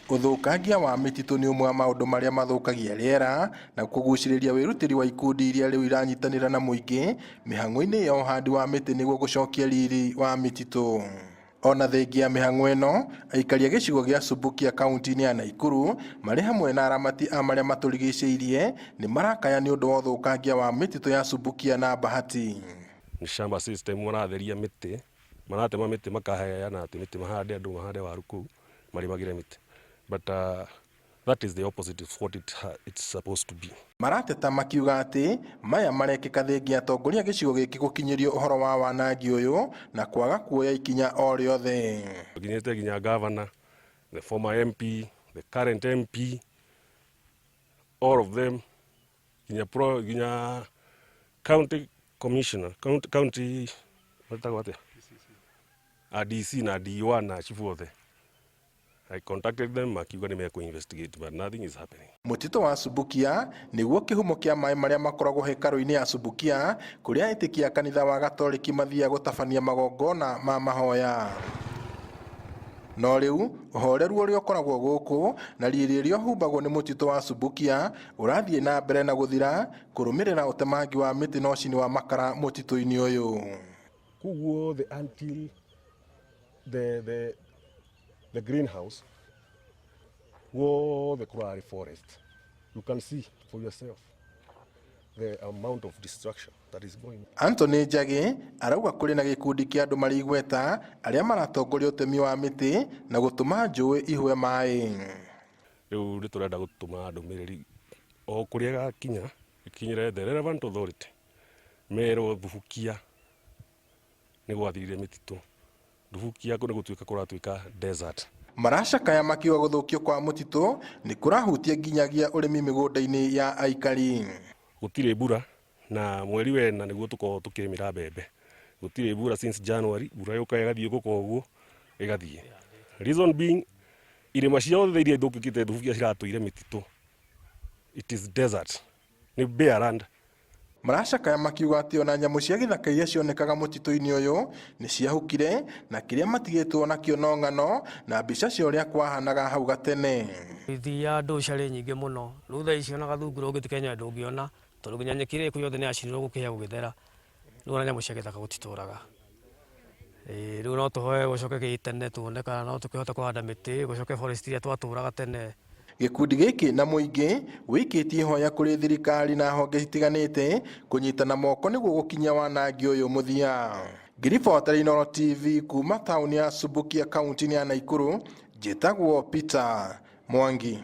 Ũthũkangia wa mĩtitũ nĩ ũmwe wa maũndũ marĩa mathũkagia rĩera na kũgucĩrĩria wĩrutĩri wa ikundi iria rĩu iranyitanĩra na mũingĩ mĩhang'o-inĩ ya ũhandi wa mĩtĩ nĩguo gũcokia riri wa mĩtitũ. Ona thengia ya mĩhang'o ĩno, aikari a gĩcigo gĩa Subukia kaunti-inĩ ya Naikuru marĩ hamwe na aramati a marĩa matũrigicĩirie nĩ marakaya nĩ ũndũ wa ũthũkangia wa mĩtitũ ya Subukia na Bahati. Nĩ shamba system, maratheria mĩtĩ, maratema mĩtĩ, makaheana atĩ mĩtĩ mahande, andũ mahande waru kũu, marĩmagĩre mĩtĩ, but that is the opposite of what it's supposed to be. Marateta makiuga atĩ maya marekĩka thengia atongoria a gĩcigo gĩkĩ gũkinyĩrio ũhoro wa wanangi ũyũ na kwaga kuoya ikinya o rĩothe. Nginyĩte nginya governor, the former MP, the current MP, all of them, nginya pro, nginya county commissioner, county metagwo atĩa, ADC na D1 na chief othe. I contacted them, makiuga nĩ mekũ investigate, but nothing is happening. Mũtitũ wa Subukia nĩguo kĩhumo kĩa maĩ marĩa makoragwo hekarũ-inĩ ya Subukia, kũrĩa etĩkia a kanitha wa Gatoreki mathiaga gũtabania magongona ma mahoya. No rĩu ũhoreru ũrĩa ũkoragwo gũkũ na riri ũrĩa ũhumbagwo nĩ mũtitũ wa Subukia ũrathiĩ na mbere na gũthira kũrũmĩrĩra ũtemangi wa mĩtĩ na ũcini wa makara mũtitũ-inĩ ũyũ. Kũu guothe until the greenhouse, guothe kũrarĩ forest. You can see for yourself the amount of destruction that is going. Anthony Njagi arauga kũrĩ na gĩkundi kĩa andũ marĩ igweta arĩa maratongoria ũtemi wa mĩtĩ na gũtũma njũĩ ihũe maĩ. Rĩu nĩ tũrenda gũtũma ndũmĩrĩri o kũrĩa ĩgakinya, ĩkinyĩre the relevant authority, merwo Thubukia nĩ gwathirire mĩtitũ, Thubukia nĩ gũtuĩka kũratuĩka desert. Maracakaya makiuga gũthũkio kwa mũtitũ nĩ kũrahutia nginyagia ũrĩmi mĩgũnda-inĩ ya aikari. Gũtirĩ mbura, na mweri wena nĩguo tũkoragwo tũkĩrĩmĩra mbembe. Gũtirĩ mbura since January, mbura yũkaga ĩgathiũrũrũka ũguo ĩgathiĩ. Reason being, irĩma ciothe iria ithũkĩkĩte Thubukia ciratũire mĩtitũ. It is desert, nĩ bare land. Maracakaya makiuga atĩ ona nyamũ cia gĩthaka iria cionekaga mũtitũ-inĩ ũyũ nĩ ciahukire, na kĩrĩa matigĩtwo nakĩo no ng'ano na mbica cia ũrĩa kwahanaga hau gatene. Ithia ndũ ciarĩ nyingĩ mũno, rĩu thaa ici ona gathungura ũngĩthiĩ Kenya ndũngĩona, tondũ nginya nyeki ĩrĩa ĩkuo yothe nĩ yacinirwo gũkĩhĩa gũgĩthera. Rĩu ona nyamũ cia gĩthaka gũtitũraga. Rĩu no tũhoe gũcoke gĩtene, tuone kana no tũkĩhote kũhanda mĩtĩ, gũcoke forest iria twatũraga tene. Gĩkundi gĩkĩ na mũingĩ wĩkĩtie ihoya kũrĩ thirikari na honge itiganĩte kũnyitana moko nĩguo gũkinyia wanangi ũyũ mũthia. Ngĩribotera Inooro TV kuma taũni ya Subukia, kaunti-inĩ ya Naikuru, njĩtagwo Peter Mwangi.